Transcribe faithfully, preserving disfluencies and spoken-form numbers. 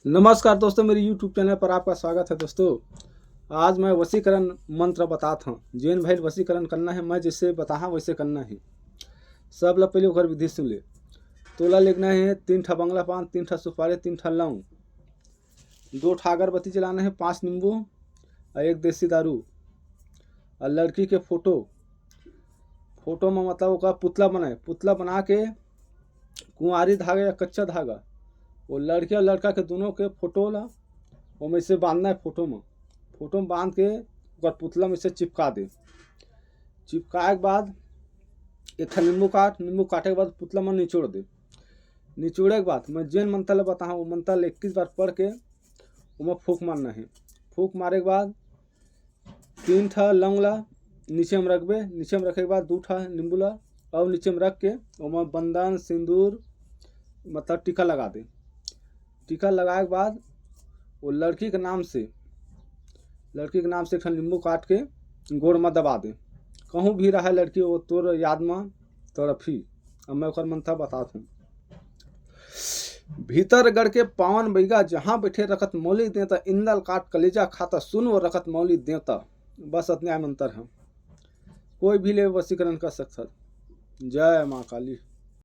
नमस्कार दोस्तों, मेरे YouTube चैनल पर आपका स्वागत है। दोस्तों, आज मैं वशीकरण मंत्र बतात हूँ। जेन भाई वशीकरण करना है, मैं जैसे बताहा वैसे करना है। सब ला पहले ओकर विधि सुन ले। तोला लेगना है तीन ठा बंगला पान, तीन ठा सुपारी, तीन ठा लौंग, दो ठा अगरबत्ती जलाना है, पांच नींबू और एक देसी दारू। और लड़की के फोटो, फोटो में मतलब ओकर पुतला बनाए, पुतला बना के कुंवारी धागा या कच्चा धागा, वो लड़की और लड़का के दोनों के फोटो ला ओमे से बांधना है फोटो में। फोटो में बांध के ओकर पुतला में से चिपका दे। चिपकाए के बाद एक ठा नींबू काट, नींबू काटे के बाद पुतला में निचोड़ दे। निचोड़े के बाद मैं जेन मंत्र ला बताहा, वो मंत्र ला इक्कीस बार पढ़ के ओमा फूंक मारना है। फूंक मारे के बाद तीन ठा लौंग ला नीचे में रखबे। नीचे में रखे के बाद दू ठा नींबू ला और नीचे में रख के ओमा बंदन सिंदूर मतलब टीका लगा दे। टीका लगाए के बाद वो लड़की के नाम से, लड़की के नाम से एक ठन नींबू काट के गोड़ में दबा दे। कहूँ भी रहे लड़की, वो तोर याद में तड़फी। अब मैं ओकर मंत्र बतात हूँ। भीतर गढ़ के पावन बैगा, जहाँ बैठे रखत मौली देवता, इंदल काट कलेजा खाता, सुन वो रखत मौली देवता। बस अतने मंत्र है, कोई भी ले वशीकरण कर सकत। जय माँ काली।